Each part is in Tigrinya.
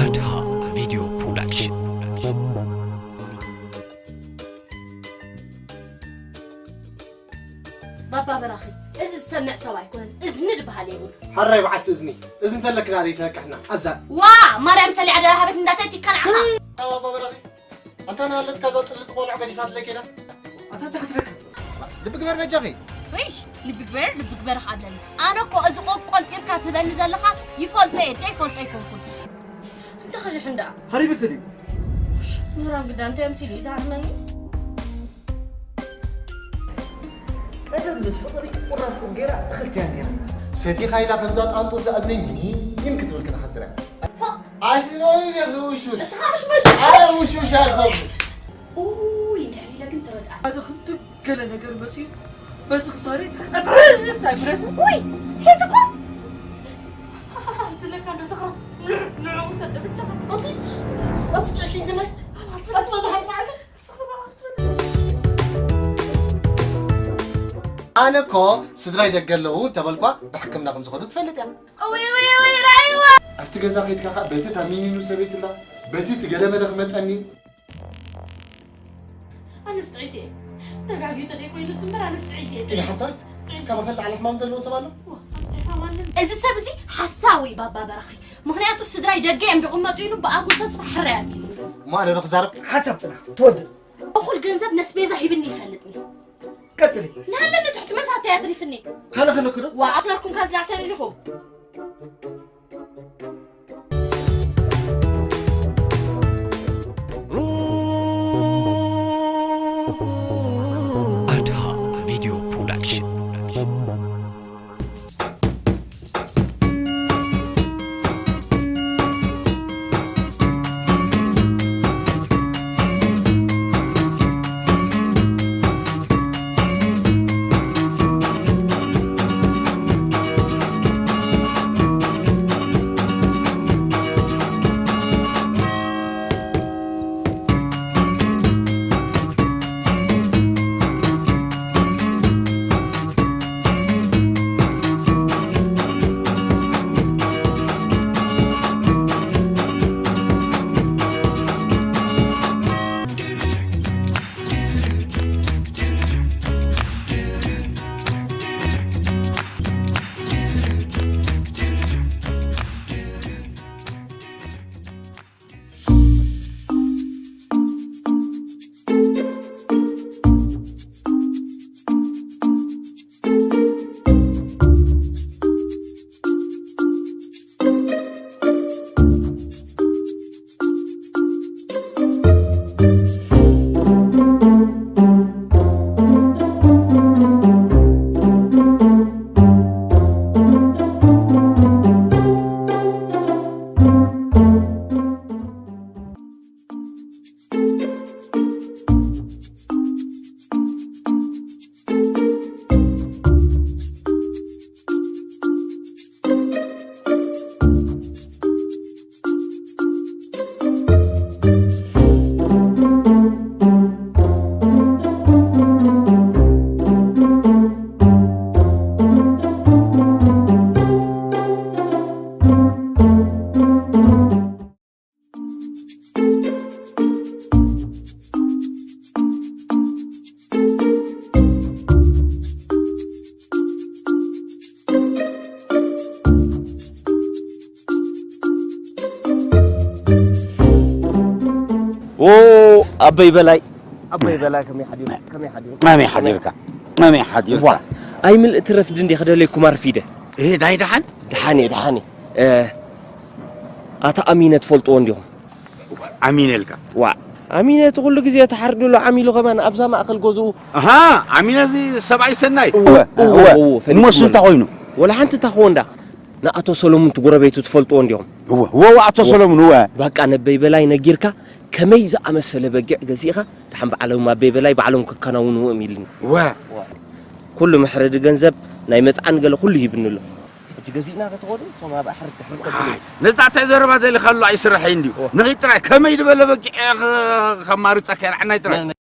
ኣድሃ ቪድዮ ፕሮዳክሽን። ባባ በራኺ፣ እዚ ዝሰምዕ ሰብ ኣይኮነን፣ እዝኒ ዝበሃል የብሉ። ሓራይ በዓልቲ እዝኒ፣ እዝኒ ተለክና ደይ ተነካሕና፣ ኣዛን። ዋ፣ ማርያም ሰሊዓ ደሃበት እንዳተይ ትካናዕኻ። ባባ በራኺ፣ ኣንታ ናሃለትካ እዛ ጽልቲ ቆልዑ ገዲፋትለይ ከይዳ። ኣታ እንታይ ክትረካ? ልቢ ግበር በጃኺ። ወይ፣ ልቢ ግበር፣ ልቢ ግበር ኣለኒ። ኣነ እኮ እዚ ቆቆንጢርካ ትበኒ ዘለኻ ይፈልጦ እየ፣ ደይፈልጦ ኣይኮንኩን። እንተ ኸዚ ሕንዳ። ሃሪብክ ድዩ? ምህራም ግዳ እንታይ ኣምሲሉ እዩ ዝሃርመኒ? ቀደም ምስ ፍቕሪ ቁራስ እንጌራ እኽልትያ ነይራ። ሰቲኻ ኢላ ከምዛ ጣንጡ ዝኣዝነይ ሚን ክትብል ክትሓድራ። ኣይትበሉ ዲኺ ውሽውሽ? እስኻ ውሽውሽ። ኣረ ውሽውሽ ኣይኮንኩ። ኡይ፣ እንድሕር ኢለ ግን ትረድኣ። ሓደ ክንድብ ገለ ነገር መጺኡ በዚ ክሳሪ እንታይ ብረፍ። ውይ፣ ሒዝኩም? ስለካ ዶ ዝኽሮ? ንዑ፣ ንዑ ውሰድ ብቻ። ኣቲ፣ ኣቲ ጨኪን ግናይ? ኣቲ በዛ ሓጥባዓለ? ኣነ እኮ ስድራይ ደገ ኣለዉ እንተበልኳ ብሕክምና ከም ዝኸዱ ትፈልጥ እያ። እውይ፣ እውይ፣ እውይ፣ ራእይዋ! ኣብቲ ገዛ ከይድካ ኸዓ በቲ ታሚኒኑ ሰበይትላ፣ በቲ ትገለመለ ክመጸኒ። ኣነስ ጥዕይቲ እየ። ተጋግዩ ተደይ ኮይኑ ስምበር ኣነስ ጥዕይቲ እየ። ኢለ ሓሳዊት? ካብ ኣፈል ላዕሊ ሕማም ዘለዎ ሰብ ኣሎ? ዋ፣ ኣንቲ ሓዋንን። እዚ ሰብ እዚ ሓሳዊ ባባ በራኺ። ምኽንያቱ ስድራይ ደገ እዮም ዝቕመጡ ኢሉ ብኣጉል ተስፋ ሕራይ ኣቢሉ። እሞ ኣነ ዶ ክዛረብ? ሓሳብ ጽናሕ፣ ትወድእ። እኹል ገንዘብ ነስቤዛ ሂብኒ ይፈልጥኒ። ቀጽሊ። ንሃለኒ ትሕቲ መሳተያ ትሪፍኒ። ካልእ ከለኩ ዶ? ዋ፣ ኣኽለኩም ካብ ዝኣ ተሪድኹም። ኣድሃ ቪድዮ ፕሮዳክሽን። ኦ፣ ኣበይ በላይ፣ ኣበይ በላይ፣ ከመይ ሓዲሩ፣ ከመይ ሓዲሩ? ኣመይ ሓዲርካ? ኣመይ ሓዲርካ? ዋ፣ ኣይምልእቲ ረፍዲ እንዴ ክደለይኩም ኣርፊደ። እህ፣ ዳይ ደሓን? ደሓን እየ፣ ደሓን እየ። እ፣ ኣታ ኣሚነ ትፈልጥዎ እንዲኹም? ኣሚነ ኢልካ? ዋ፣ ኣሚነ እቲ ኩሉ ግዜ ተሓርድሉ ዓሚሉ ከማን ኣብዛ ማእከል ገዝኡ። ኣሃ፣ ኣሚነ እዚ ሰብኣይ ሰናይ? እወ፣ እወ፣ እወ፣ እወ፣ እወ፣ ፈሊጥኩሞ እሞ እሱ ኣለኹ። እንታይ ኮይኑ? ወላ ሓንቲ እንታይ ክኾን ዳ? ንኣቶ ሰሎሙን እቲ ጎረቤቱ ትፈልጥዎ እንዲኹም? እወ፣ እወ፣ እወ፣ ኣቶ እወ። ሰሎሙን፣ እወ። በቃ ነበይ በላይ ነጊርካ፣ ከመይ ዝኣመሰለ በጊዕ ገዚእኻ፣ ደሓን በዓሎም ኣበይ በላይ ባዕሎም ክከናውንዎ እዮም ኢልኒ። እወ። ኩሉ መሕረዲ ገንዘብ፣ ናይ መጽዓኒ ገለ ኩሉ ሂብኒ ኣሎ። ሕጂ ገዚእና ከተኾዱ፣ እሶም ኣብ ኣሕርድ ድሕሪ ከብሉ። ኣይ፣ ነዛ እንታይ ዘረባ ደሊኻሉ ኣይስራሐይ እንድዩ። እወ። ንኺድ ጥራይ፣ ከመይ ዝበለ በጊዕ ከ-፣ ከማርጸካ የርዓናይ ጥራይ። ነ-፣ ነ-፣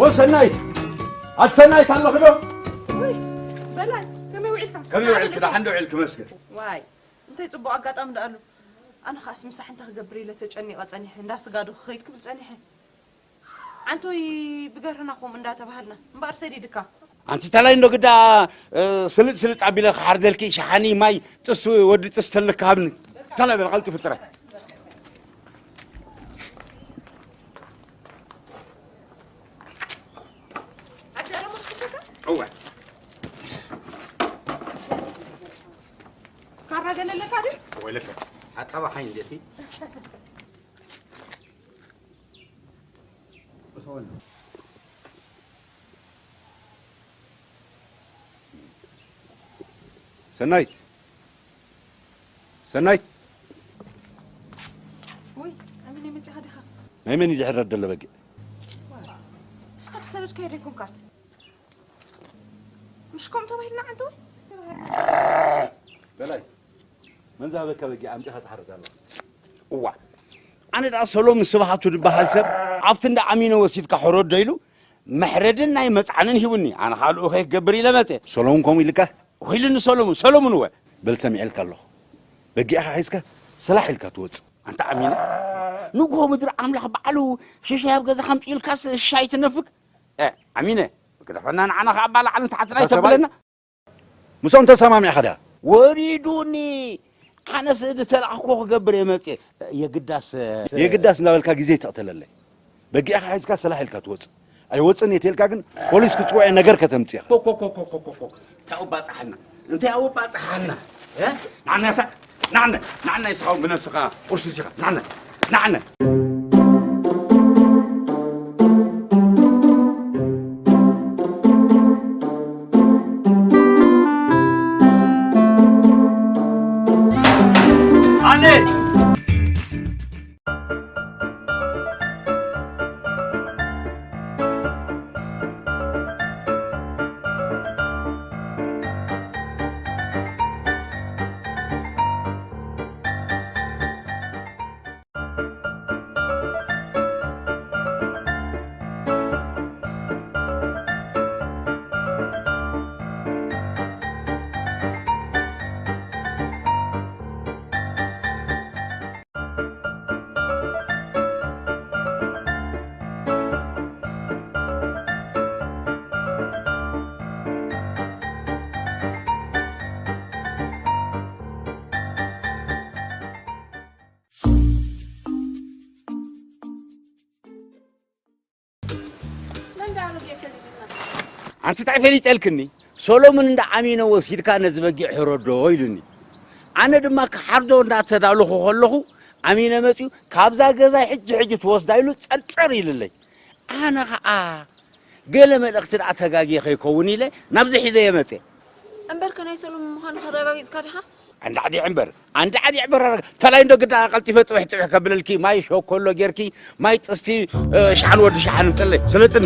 ወሰናይ ኣትሰናይ ታለኽዶ? ውይ በላይ፣ ከመይ ውዒልካ? ከመይ ውዒልክ? ደሓን ዶ ውዒልክ? መስገን። ዋይ፣ እንታይ ጽቡቕ ኣጋጣሚ ደኣሉ። ኣነ ኸኣስ ምሳሕ እንታይ ክገብር ኢለ ተጨኒቐ ጸኒሐ፣ እንዳ ስጋዶ ክኸይድ ክብል ጸኒሐ። ዓንቶይ ብገርህና ከምኡ እንዳተባሃልና እምበኣር ሰዲድካ። ኣንቲ ተላይ እንዶ ግዳ፣ እ፣ ስልጥ ስልጥ ኣቢለ ክሓርደልኪ ሸሓኒ ማይ ጥስ ወዲ ጥስ ተለካ ሃብኒ። ተላይ በል ቀልጢፉ ጥራይ። ኣዳረማ ክሰካ? እወ። ካራ ገለ ኣለካ ድዩ? ወለከ ሓጣባ ሓይ እንዴቲ? ሰናይት፣ ሰናይት። ውይ፣ ኣሚነ መጺኻ ዲኻ? ናይ መን እዩ ድሕር ደሎ በጊዕ? እስኻ ትሰደድካዮ ዶ ኣይኮንካን? ምሽ ከምኡ ተባሂልና ዓንተወይ? በላይ፣ መን ዝሃበካ በጊዕ ኣምጺኻ ትሓርድ ኣለኻ? እዋ፣ ኣነ ደኣ ሰሎሙን ስብሃቱ ዝበሃል ሰብ ኣብቲ እንዳ ኣሚነ ወሲድካ ሕረዶ ኢሉ መሕረድን ናይ መጽዓንን ሂቡኒ። ኣነ ኸኣ ልኡኸይ ክገብር ኢለ መጽየ። ሰሎሙን ከምኡ ኢልካ? ውሒሉኒ ሰሎሙን፣ ሰሎሙን እወ። በል ሰሚዐልካ ኣለኹ። በጊዕኻ ሒዝካ ሰላሕ ኢልካ ትወጽእ። ኣንታ ኣሚነ፣ ንግሆ ምድሪ ኣምላኽ ባዕሉ ሽሻይ ኣብ ገዛኻ ኣምጺኡልካስ ሽሻይ ትነፍግ? እ፣ ኣሚነ፣ ግደፈና ንዓና ኸኣ ኣባላዕልን ተሓትናይ ተሰባይ ተብለና። ምስኦም ተሰማሚዕኻ ድኣ? ወሪዱኒ። ኣነስ ዝተላእኽዎ ክገብር እየ መጽየ። የግዳስ፣ የግዳስ እናበልካ ግዜ ይተቕተለለይ። በጊዕኻ ሒዝካ ሰላሕ ኢልካ ትወጽእ። ኣይወጽእን እየ ተልካ ግን ፖሊስ ክጽውዕ እየ ነገር ከተምጽእ ኢኻ። ኮኮኮኮኮኮ። እንታይ ኣውባጽሓና? እንታይ ኣውባጽሓና? እ? ንዓና እታ፣ ንዓና፣ ንዓና ይስኻው ብነብስኻ ቁርሲ ሲኻ። ንዓና፣ ንዓና። ኣነ ኣንቲ እንታይ ፈሊጠልክኒ? ሰሎሙን እንዳ ኣሚነ ወሲድካ ነዚ በጊዕ ሕረዶ ኢሉኒ። ኣነ ድማ ክሓርዶ እንዳተዳለኹ ከለኹ ኣሚነ መጺኡ፣ "ካብዛ ገዛይ ሕጂ ሕጂ ትወስዳ" ኢሉ ጸርጸር ኢሉለይ። ኣነ ኸኣ ገለ መልእኽቲ ደኣ ተጋግየ ከይከውን ኢለ ናብዚ ሒዘዮ መጽየ። እምበርከ ናይ ሰሎሙን ምዃኑ ከረጋጊጽካ ዲኻ? ኣንዳዕዲዕ እምበር፣ ኣንዳዕዲዕ እምበር። ኣረጋ-፣ ተላይ እንዶ ግዳ ቀልጢፈ ጥብሕ ጥብሕ ከብለልኪ፣ ማይ ሸኮሎ ጌርኪ፣ ማይ ጥስቲ፣ እ፣ ሸሓን ወዲ ሸሓን እምጸለይ። ስልጥኒ።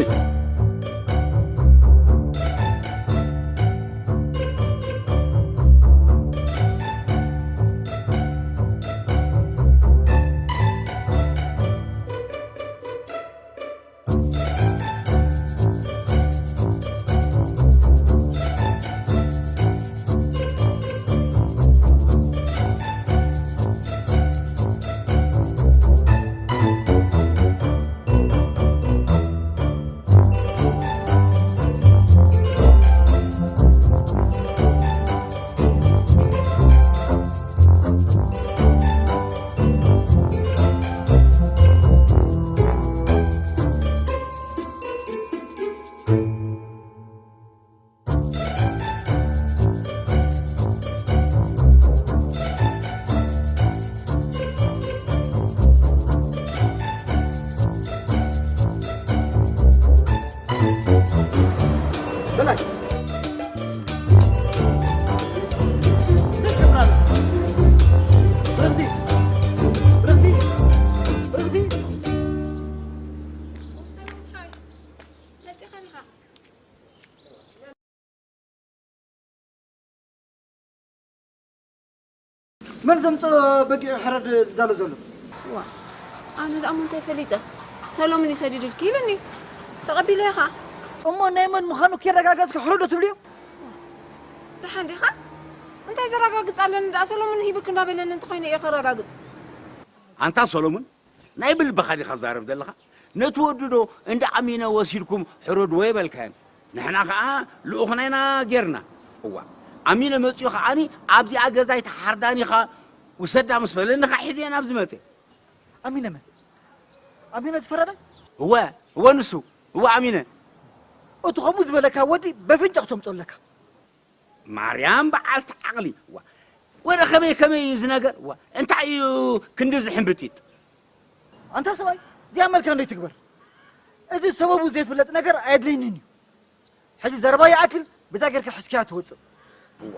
በላይ። ደስ ይብላል። ረፍቲ። ረፍቲ። ረፍቲ። መን ዘምጽኦ በጊዕ ሕረድ ዝዳሎ ዘሎ? ዋ፣ ኣነ ደኣ እሞ እንታይ ፈሊጠ? ሰሎሙን እዩ ሰዲዱልኪ ኢሉኒ። ተቐቢለ ኢኻ። እሞ ናይ መን ምዃኑ ከየረጋገጽካ ሕረዶ ትብልዮ? ደሓን ዲኻ? እንታይ ዘረጋግጽ ኣለኒ ደኣ ሰሎሞን ሂብክ እንዳበለኒ እንተኾይነ እየ ከረጋግጽ። ኣንታ ሰሎሞን ናይ ብልብኻ ዲኻ ዛረብ ዘለኻ? ነቲ ወዲ ዶ እንዳ ኣሚነ ወሲድኩም ሕረድዎ የበልካዮም? ንሕና ኸዓ ልኡኽና ኢና ጌርና። እዋ ኣሚነ መጺኡ ኸዓኒ ኣብዚኣ ገዛይ ተሓርዳን ኢኻ ውሰዳ ምስ በለኒ ኸዓ ሒዘ እየ ናብዚ መጽየ። ኣሚነ መን? ኣሚነ ዝፈረደ? እወ እወ ንሱ እወ ኣሚነ። እቲ ከምኡ ዝበለካ ወዲ በፍንጫ ክተምፅኦ ኣለካ። ማርያም በዓልቲ ዓቕሊ ዋ ወደ ከመይ ከመይ እዩ እዚ ነገር ዋ እንታይ እዩ ክንዲ ዝሕምብጢጥ ኣንታ ሰብኣይ እዚኣ መልካ እንዶ ይትግበር። እዚ ሰበቡ ዘይፍለጥ ነገር ኣየድለይንን እዩ። ሕጂ ዘረባ ይኣክል ብዛ ጌርካ ሕዝክያ ትወፅእ። ዋ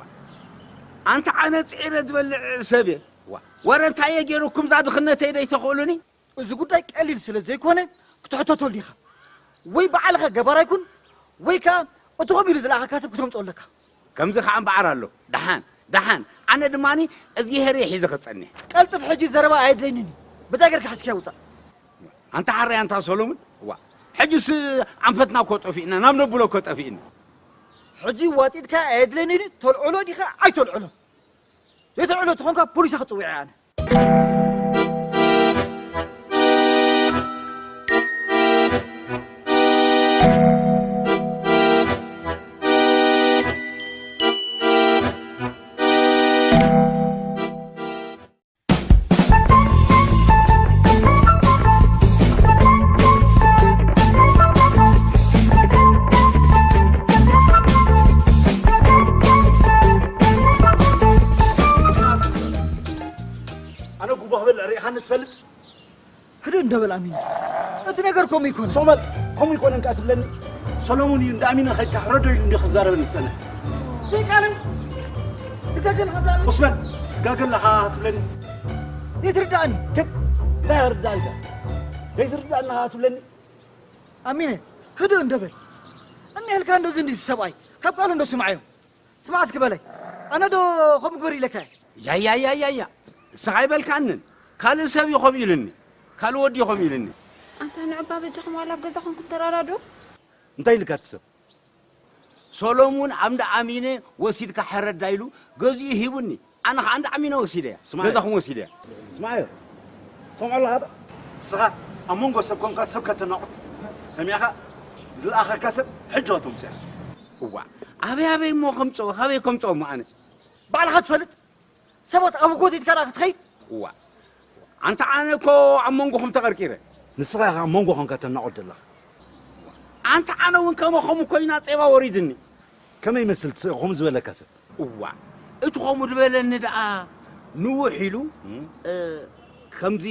ኣንታ ኣነ ፅዒረ ዝበልዕ ሰብ እየ ዋ ወረ እንታይ እየ ገይሩኩም እዛ ድኽነተይ ደይተኽእሉኒ እዚ ጉዳይ ቀሊል ስለ ዘይኮነ ክትሕተተሉ ኢኻ። ወይ ባዕልኻ ገባራይ ኩን ወይ ከኣ እቲ ከምኡ ኢሉ ዝለኣኸካ ሰብ ክተምፅኦ ኣለካ። ከምዚ ከኣ እምበኣር ኣሎ። ደሓን ደሓን ኣነ ድማ እግዚኣብሄር እየ ሒዘ ክጸንሕ። ቀልጥፍ ሕጂ ዘረባ ኣየድለይንን እዩ። በዛ ጌርካ ሕዝክያ ውጻእ። ኣንታ ሓራይ ኣንታ ሰሎሙን ዋ ሕጂስ ኣንፈትና እኮ ጠፊእና ናብ ነብሎ እኮ ጠፊእና። ሕጂ ዋጢጥካ ኣየድለይንን እዩ። ተልዕሎ ዲኻ ኣይተልዕሎ። ዘይተልዕሎ ተኾንካ ፖሊስ ክጽውዕ እየ ኣነ። ኣነ ጉቦ ክበልዕ ርኢኻኒ ትፈልጥ? ህድእ እንዶ በል ኣሚን፣ እቲ ነገር ከምኡ ይኮነ። ሶመር ከምኡ ይኮነ እንካ ትብለኒ? ሰሎሙን እዩ እንዳ ኣሚነ ከይድካ ሕረዶ ኢሉ እንዲ ክዛረበኒ ዝጸንሐ። ዘይቃለይ ትጋገል ከዛረብ። ቁስመን ትጋገል ለኻ ትብለኒ? ዘይትርዳእኒ። ክብ እንታይ ኣርዳእልካ? ዘይትርዳእኒ ለኻ ትብለኒ? ኣሚነ ህድእ እንዶ በል። እኒሀልካ እንደዚ እንዲ ሰብኣይ ካብ ቃሉ እንዶ ስምዓዮ። ስማዕ እስኪ በላይ፣ ኣነ ዶ ከምኡ ግበር ኢለካ እየ? ያያያያያ እስኻ ኣይበልካንን ካልእ ሰብ እዩ ከምኡ ኢሉኒ ካልእ ወዲ እዩ ከምኡ ኢሉኒ ኣንታ ንዕባ በጃኹም ዋላ ኣብ ገዛኹም ክትተራዳድኡ እንታይ ኢልካ እቲ ሰብ ሶሎሙን ኣብ እንዳ ኣሚነ ወሲድካ ሕረዳ ኢሉ ገዚኡ ሂቡኒ ኣነ ኸዓ እንዳ ኣሚነ ወሲደያ ስማዕ። ገዛኹም ወሲደያ ስማዕዮ ሰምዖ ኣለኻ ዶ ንስኻ ኣብ መንጎ ሰብ ኮንካ ሰብ ከተናቑት ሰሚዕኻ ዝለኣኸካ ሰብ ሕጂ ከተምፅያ እዋ ኣበይ ኣበይ እሞ ከምፀኦ ካበይ ከምፀኦ እሞ ኣነ ባዕልኻ ትፈልጥ ሰባት ኣብ ጎት ኢድካ ደኣ ክትኸይድ እዋ ኣንታ ኣነ እኮ ኣብ መንጎኹም ተቐርቂረ ንስኻ ኢኻ ኣብ መንጎ ኮንካ ተናቑት ዘለኻ ኣንታ ኣነ እውን ከመኹም እኮ ኢና ጤባ ወሪድኒ ከመይ ይመስል ከምኡ ዝበለካ ሰብ እዋ እቲ ኸምኡ ዝበለኒ ደኣ ንውሕ ኢሉ ከምዚ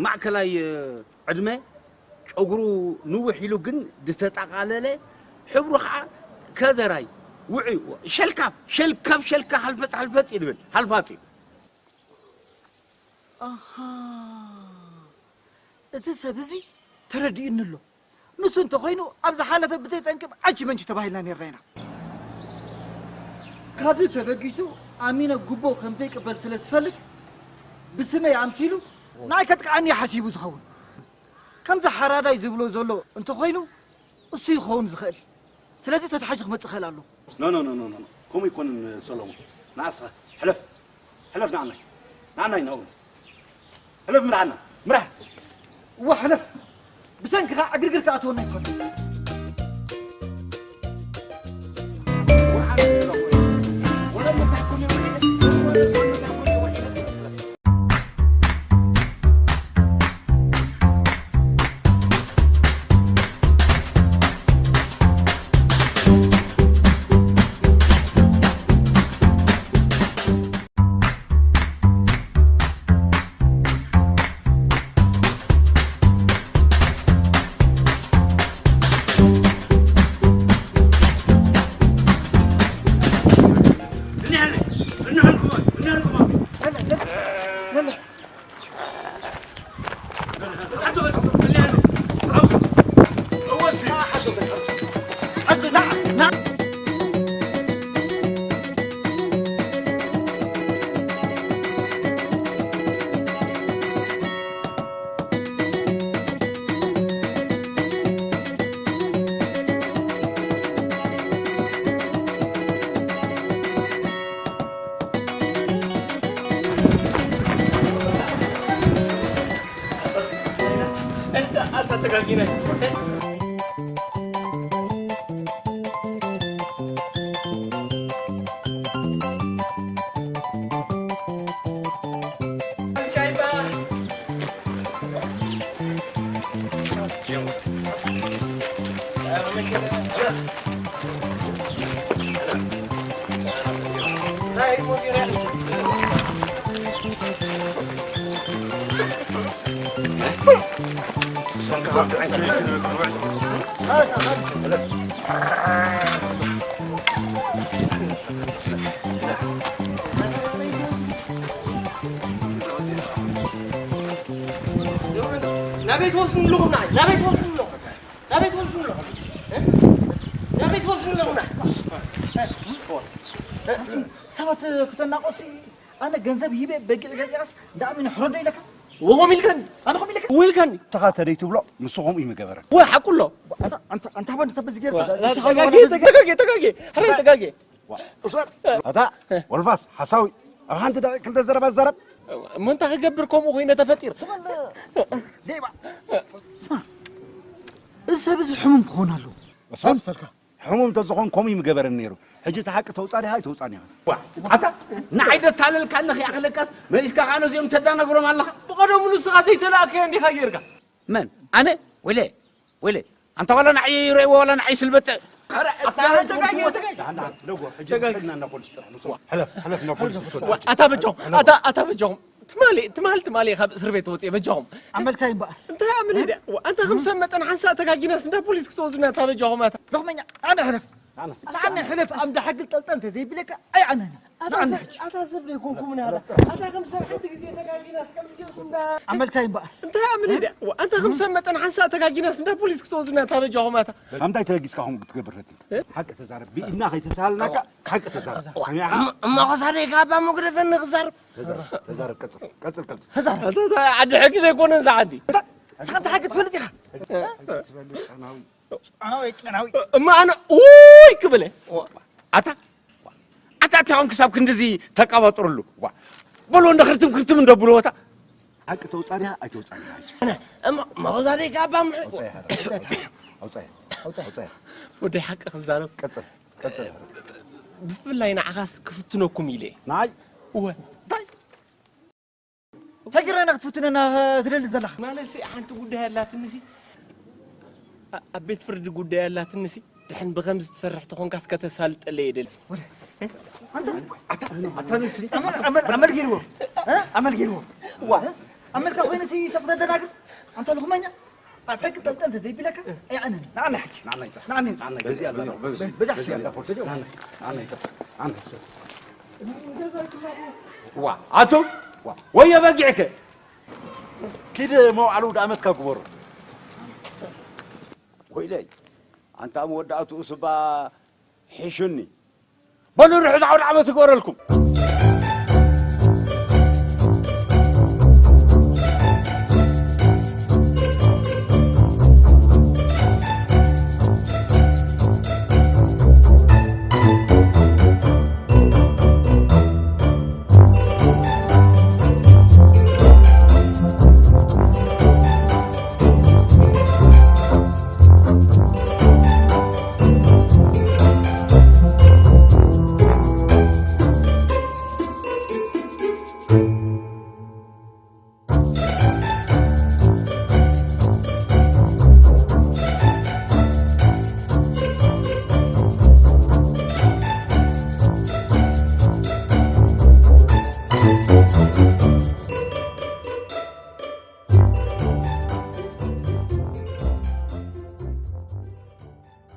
ማእከላይ ዕድመ ጨጉሩ ንውሕ ኢሉ ግን ዝተጠቓለለ ሕብሩ ኸዓ ከዘራይ ውዑይ ሸልካፍ ሸልካፍ ሸልካ ሃልፈፅ ሃልፈፅ እዩ ድብል ሃልፋፅ እዩ ኣሃ እዚ ሰብ እዚ ተረዲኡኒ ኣሎ ንሱ እንተኾይኑ ኣብ ዝሓለፈ ብዘይ ጠንቂ ዓንቺ መንቺ ተባሂልና ነርና ኢና። ካብዚ ተበጊሱ ኣሚነ ጉቦ ከም ዘይቅበል ስለ ዝፈልጥ ብስመይ ኣምሲሉ ንዓይ ከጥቅዓኒ እዩ ሓሲቡ ዝኸውን። ከምዚ ሓራዳይ ዝብሎ ዘሎ እንተኾይኑ እሱ እዩ ክኸውን ዝኽእል። ስለዚ ተታሒዙ ክመጽእ ይኽእል ኣለኹ። No no no no no ከምኡ ኣይኮነን ሰሎሞን ንዓ እስኻ ሕለፍ ሕለፍ ንዓናይ ንዓናይ ናብኡ ሕለፍ ምርሓና ምራሕ እዋ ሕለፍ ብሰንክኻ ዕግርግር ክኣትወና ይትኸል ናበይ ትወስዱ ኣለኹም? ንዓይ ናበይ ትወስዱ ኣለኹም? ናበይ ትወስዱ ኣለኹም? እ? ናበይ ትወስዱ ኣለኹም? ሰባት ክተናቆሲ ኣነ ገንዘብ ሂበ በጊዕ ገዚኣስ እንዳኣሚኑ ሕረዶ ኢለካ? ወኸም ኢልካኒ? ኣነ ኸም ኢለካ? ወ ኢልካኒ? ንስኻ ተደይ ትብሎ ንሱ ከምኡ እዩ ምገበረ። ወ ሓቁ ኣሎ። ኣንታ ኣንታ ኣንታ ባንድ ተበዝ ጌርካ ተጋጌ ተጋጌ ተጋጌ። ሕራይ ተጋጌ። ዋ፣ እዞ፣ ኣታ፣ ወልፋስ፣ ሓሳዊ፣ ኣብ ሓንቲ ደቂቕ ክልተ ዘረባ ዝዛረብ? እሞ እንታይ ክገብር ከምኡ ኮይነ ተፈጢሩ? ስማ፣ ሌባ። ስማ፣ እዚ ሰብ እዚ ሕሙም ክኸውን ኣለዎ። እሱ? ኣይምሰልካ። ሕሙም እንተዝኾን ከምኡ እዩ ምገበረኒ ነይሩ። ሕጂ እቲ ሓቂ ተውጻእ ዲኻ ኣይተውጻእን ኢኻ? ዋ፣ ኣታ፣ ንዓይ ደታለልካኒ ኺኣኽለካስ መሊስካ ኸኣ ነዚኦም ተዳናግሮም ኣለኻ? ብቐደሙ ንስኻ ዘይተላእከዮ እንዲኻ ጌርካ። መን? ኣነ? ወይለ፣ ወይለ። ኣንታ ዋላ ንዓይ ይርእይዎ ዋላ ንዓይ ስልበጥ። ኣታ ተጋጊ፣ ተጋጊ። ደሓን፣ ደሓን፣ ደጎ፣ ሕጂ ተጋጊ። ከድና እና ፖሊስ ጥራሕ ንሱ። ሕለፍ፣ ሕለፍ እና ፖሊስ ንሱ። ዋ፣ ኣታ በጃኹም፣ ኣታ፣ ኣታ በጃኹም። ትማሊ፣ ትማል፣ ትማሊ ካብ እስር ቤት ወፅየ በጃኹም። ኣመልካይ እምበኣር። እንታይ ኣመል ሄደ? ዋ፣ ኣንታ ከም ሰብ መጠን ሓንሳእ ተጋጊናስ እንዳ ፖሊስ ክትወዙና ኣታ በጃኹም ኣታ። ሎኽመኛ፣ ኣነ ሕለፍ። ኣነ። ኣነ ሕለፍ፣ ኣምዳ ሓግል ጠልጠል እንተዘይብለካ፣ ኣይ ኣነ። ኣታ ንዓና ሰብ፣ ሕጂ። ኣታ ሰብ ዘይኮንኩም ኢና። ኣታ ከም ሰብ ሓንቲ ግዜ ተጋጊናስ ከም ልጅኩም ዳ። ኣመልካይ እምበኣር። እንታይ ኣመል ሄደ? ዋ፣ ኣንታ ከም ሰብ መጠን ሓንሳእ ተጋጊናስ እንዳ ፖሊስ ክትወዙና ኣታ በጃኹም ኣታ። ኣምታይ ተበጊስካ ኹም ክትገብር ፈቲንካ? እ? ሓቂ ተዛረብ። ብኢድና ከይተሳሃልናካ ሓቂ ተዛረብ። ዋ፣ ሰሚዕኻ? እሞ፣ እሞ ኸሳደይ ካባ መጉደፈኒ ክዛረብ። ተዛረብ፣ ተዛረብ፣ ቀጽል፣ ቀጽል፣ ቀጽል። ተዛረብ። ኣታ፣ ኣታ፣ ዓዲ ሕጊ ዘይኮነን እዛ ዓዲ። ኣታ፣ ንስኻ እንታይ ሓቂ ትፈልጥ ኢኻ? ትፈልጥ ጨናዊ። ጨናዊ፣ ጨናዊ። እሞ ኣነ ኡይ ክብል እየ። ኣታ፣ ኣታ፣ ኣታ፣ ኣታ፣ ክሳብ ክንድዚ ተቀባጥርሉ። ዋ። በሉ እንደ ክርትም ክርትም እንደ ብልወታ። ሓቂ ተውጻእ ዲኻ ኣይተውጻእን ኢኻ ሕጂ። ኣነ፣ እሞ፣ መኸዛደይ ካባ ምዕ- ኣውጻእ ኢኻ፣ ኣውጻእ ኢኻ፣ ኣውጻእ ኢኻ፣ ኣውጻእ ኢኻ። ወደይ ሓቂ ክዛረብ። ቀጽል፣ ቀጽል። ብፍላይ ንዓኻስ ክፍትነኩም ኢለ እየ። ንዓይ? እወ። እንታይ? እንታይ ገይርና ኢና ክትፍትነና ትደሊ ዘለኻ? ማለትሲ ሓንቲ ጉዳይ ኣላትንሲ፣ ኣ-፣ ኣብ ቤት ፍርዲ ጉዳይ ኣላትንሲ፣ ድሕን ብኸምዚ ትሰርሕ ተኾንካስ ከተሳልጠለይ እየ ደሊ። ወለ፣ ኣንታ፣ ኣታ፣ ኣታ ንሲ። ኣመል፣ ኣመል፣ ኣመል ገይርዎ። እ? ኣመል ገይርዎ። ዋ። እ? ኣመልካ ኮይኑሲ ሰብ ተደናግር? ኣንታ ልኽመኛ። ኣብ ሕጊ ጠልጠል እንተዘይቢለካ፣ ኣይዓነን። ንዓና ሕጂ። ንዓና ይታ። ንዓና ይታ። ንዓና በዚ ኣላ፣ በዚ፣ በዚ በዚ ኣላ፣ ኣላ፣ በዚ ኣላ። ንዓና፣ ንዓና ይታ። ንዓና። ዋ፣ ኣቶ፣ ዋ፣ ወየ በጊዕከ። ኪድ መውዓል ውድ ኣመትካ ግበሮ። ወይለይ፣ ኣንታ መወዳእትኡ ስባ ሒሹኒ። በሉ ርሑስ ዓውደ ዓመት ይግበረልኩም።